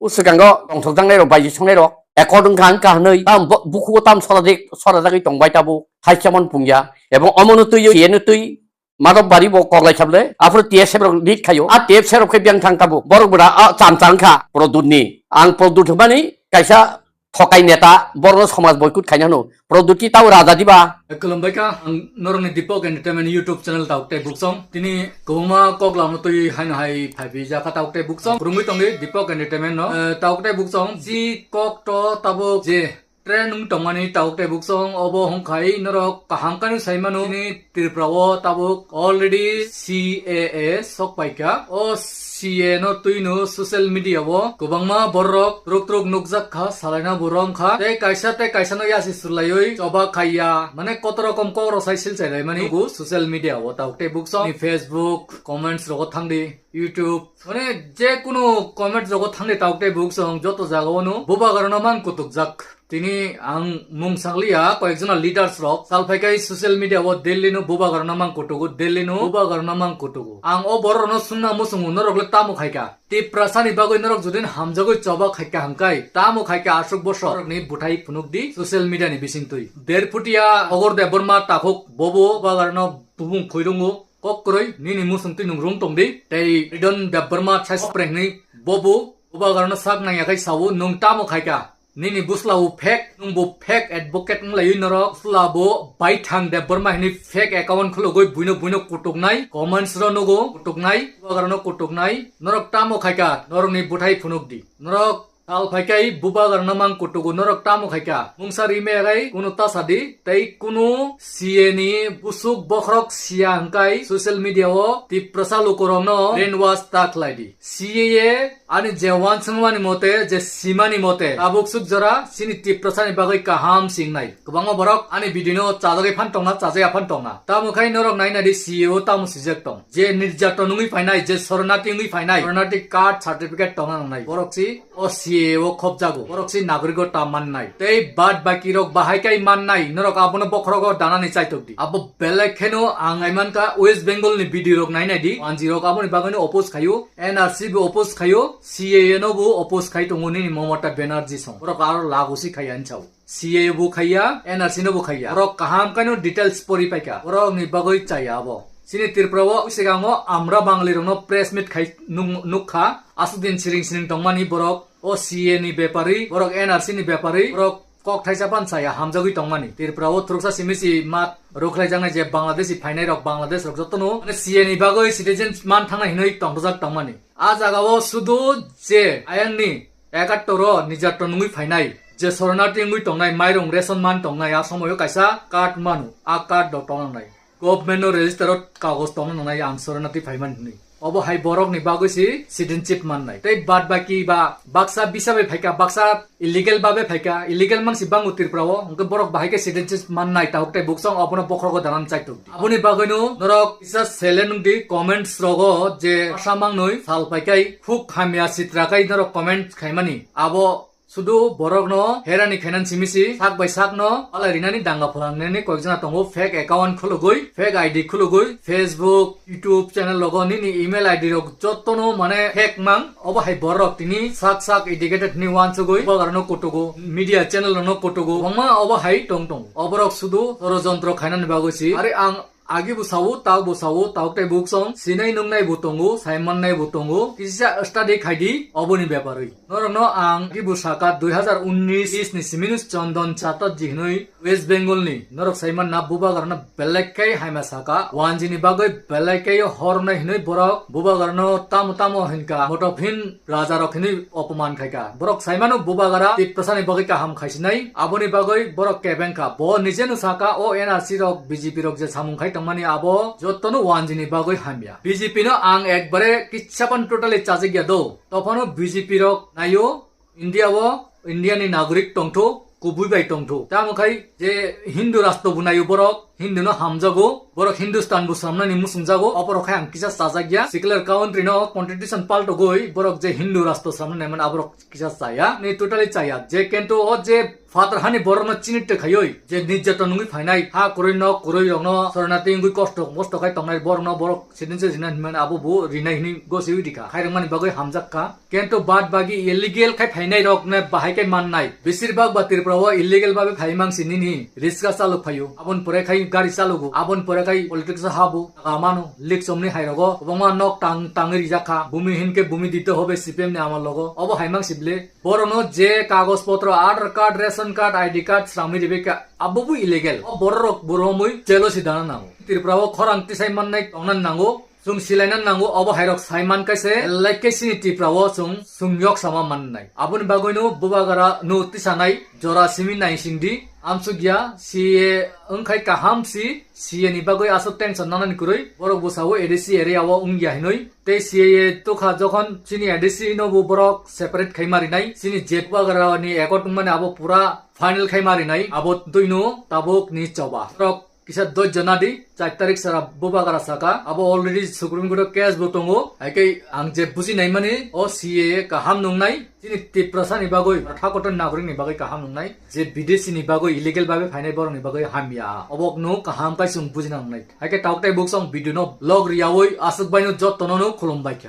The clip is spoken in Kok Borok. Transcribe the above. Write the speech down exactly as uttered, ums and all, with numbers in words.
O swkango tongthokjaknairok, baiji songnairok accord wngkha, wngkha hwnwi tam bo-, bukhugo tam soradik-, sorajagwi tongbai tabuk, hai khe mon pungya. Ebong omono twiwi, iyeno twi, Madhobari bo koklai kha bwle, aphuru T F C rok lead khaio. A T F C rok khe biyang thang tabuk. Borok bwra a chamcha wngkha Pradyut ni. Ang Pradyut hwnmani kaisa thokai neta, borokno somaj boycott khaina hwno. Pradyut ki tao raja diba? Khulumbai kha, ang norokni Deepak Entertainment YouTube channel Tauk tei Buksong. Tini kwbangma kok lama twi haino hai phaibi jakha Tauk tei Buksong. Khulumwi tongdi Deepak Entertainment no. Eh, Tauk tei Buksong, ji kok to tabuk je trend wng tongmani Tauk tei Buksong, obo hwnkhai norok kaham khe no sai mano. Tini Tripura o tabuk already C A A sok paikha. O C A A no twino social media o kwbangma borok truk truk nukjak kha, salaina bo rong kha. Tei kaisa tei kaisa no yasi swlaiwi choba khaiya. Mane koto rokom kok rok sai silchai laimani nugo social media o Tauk tei Buksong. Ni Facebook comments rogo thangdi, YouTube. Mane je kunu comments rogo thangdi Tauk tei Buksong joto jaga o no bubagra no man kutukjak. Tini ang mung sakliya, koyekjona leaders rok sal phaikai social media o Delhi no bubagra no mang kutugo, Delhi no bubagra no mang kutugo. Ang o borok no sungna muchungo, norok le tamo khaika? Tiprasa ni bagwi norok jodi hamjagwi choba khaika hwnkhai, tamo khaika aswk bosor ni bwthai phunuk di social media ni bisingtwi. Derphutia Ogor Debbarma takhuk bobo bubagra no bumung khuirungo, kok kwrwi nini muchung twi nung rung tongdi. Tei Ridon Debbarma sai spreng ni bobo bubagra no sak nangya khai sao, nung tamo khaika? Nini bwsla bo fake, nwng bo fake advocate wng laiwi norok. Bwsla bo Baithang Debbarma hwnwi fake account khulugwi buino buino kutuknai, comments ro nugo kutuknai, bubagra no kutuknai. Norok tamo khaika, norokni bwthai phunuk di. Norok sal phaikai bubagra no mang kutugo, norok tamo khaika? Mungsa rimaya rai kunu ta sadi, tei kunu C A ni busuk bokhorok siya hwnkhai social media o Tiprasa lukurokno brainwash ta khlai di. C A A ani je wansukmani mote, je simani mote, tabuk suk jora chini Tiprasani bagwi kaham singnai. Kwbangma borok ani video no chajagwi phan tongna, chajaya phan tongna. Tamo khai norok naina di C A A o tamo sijak tong. Je nirjaton wngwi phainai, je soronati wngwi phainai, soronati card certificate tongna nangnai. Borok si o C A A o khopjago. Borok si nagorigo ta mannai. Tei bad baki rok bahai kai mannai. Norok abono bokhorogo danani chaitok di. Abo belai kheno ang ai mankha West Bengal ni video rok nainai di. Wanji rok aboni bagwi no oppose khaio. N R C bo oppose khaio, C A A no bo oppose khai tongo nini Mamata Banerjee song. Borok aro lagusi khai ani sao. C A A bo khaiya, N R C no bo khaiya. Borok kaham kaino details pori paikha. Borok ni bagwi chaya abo. Chini Tripura o sikango Amra Bangali rokno press meet khai nung-, nukha. Aswk din siring siring tongmani borok o C A A ni bepari, borok N R C ni bepari, borok kok thaisa phan saya hamjagwi tongmani. Tripura o thuruksa simi si mat rwkhlaijaknai je Bangladeshi phainai rok, Bangladesh rok jotono mane C A A ni bagwi citizen man thangnai hinwi tongthokjak tongmani. A jaga o sudu je ayangni ekattor o nijarto nungwi phainai, je soronarti wngwi tongnai, mairung ration man tongnai, a somoio kaisa card manu, a card rok tongna nangnai. Government no register o kagoj tongna nangnai ang soronarti phaimani hinwi. Obo hai borok ni bagwi si citizenship mannai. Tei bad baki ba baksa visa bai phaika, baksa illegal babe phaika, illegal mangsi bango Tripura o, hwnkhe borok bahai khe citizenship mannai, tahuk tei buksong obono bokhorogo danan chaitok di. Aboni bagwino norok kisa sele nungdi comments rogo je asa mangnoi sal phaikai huk hamya sitra kai norok comment khaimani. Abo sudu borokno herani khainan simisi sak bai sakno palai rinani danga phalangnani koyekjona tongo, fake account khulugwi, fake I D khulugwi, Facebook, YouTube channel rogo nini email I D rok jotono mane hack mang. Obo hai borok tini sak sak educated hinwi wansugwi bubagrano kutugo, media channel rokno kutugo, kwbangma obo hai tong tongo. Oborok sudu sorojontro khainani bagwi si. Are ang agi bo sao, tak bo sao, tak tei buksong sinai nungnai bo tongo, saimannai bo tongo. Kisa study khaidi oboni beparwi. Norokno ang agi bo saka dui hazar unnis ni simino Chondon Chatterjee hinwi West Bengal ni norok saimanna bubagrano belai khe haima saka, wanjini bagwi belai khe hornai hinwi borok bubagrano tamo tamo hinka, motophin raja rok hinwi opoman khaika. Borok saimano bubagra Tiprasani bagwi kaham khaisinai, aboni bagwi borok kebengkha. Bo nijeno saka o N R C rok, B J P rok je samung khai tongmani abo jotono wanjini bagwi hamya. B J P no ang ekbare kisa pan totally chajagya do. Tophano B J P rok naio, India o India ni nagorik tongtho, kubui bai tongtho. Tamo khai je Hindu rastro bo naio borok, Hindu no hamjago, borok Hindustan bo samnani musungjago, oborok hai ang kisa chajakya. Secular country no constitution paltogoi, borok je Hindu rastro samnani mane aborok kisa chaya, ni totally chaya. Je kento o je phatar hani borok no chini tekhayoi, je nirjaton nungwi phainai, ha kwrwi nok kwrwi rok no sornati wngwi kosto, kosto khai tongnai borok no borok sidin se jina hinmani abo bo rinai hini gosiwi dikha, khairokmani bagwi hamjak kha. Kento bad bagi illegal khai phainai rok ne bahai khai mannai. Besir bag ba Tripura o illegal babe phai mang si nini riska chaluk phaio. Abon pore khai gari chalugo. Abon pore khai politics o habo. Amano lik chomni hai rogo. Obongma nok tang tang rijak kha. Bumi hinke bumi dite hobe C P M ni amal logo. Obo hai mang si ble. Boro no je kagoj potro, Aadhaar card, ration card, I D card srangwi ribe kha. Abo bo illegal. O borok rok boromoi jelo si dana nango. Tripura o khorang tisai mannai tongna nango. Chwng silaina nango, obo hairok sai man kaise, like khe chini Tripura o chwng, chwng yok sama mannai. Aboni bagwino bubagra no tisanai jora simi naisingdi, amsukya C A A wngkhai kaham si, C A A ni bagwi aswk tension nanani kwrwi, borok bwsao A D C area o wngya hinwi. Tei C A A tukha jokhon chini A D C no bo borok separate khaima rinai, chini je bubagra ni accord wngmani abo pura final khaima rinai, abo twino tabuk ni choba. Borok kisa dojjo nadi, char tarik sara bubagra saka, abo already Supreme Court o case bo tongo. Haikhe ang je buji naimani, o C A A kaham nungnai, chini Tiprasa ni bagwi, thakoto nagorik ni bagwi kaham nungnai, je bidesi ni bagwi, illegal babe phainai borok ni bagwi hamya. Obok no kaham kai chwng bujina nangnai. Haikhe tabuk tai buk song video no log riyawi aswk baino jotto no no khulum baikha.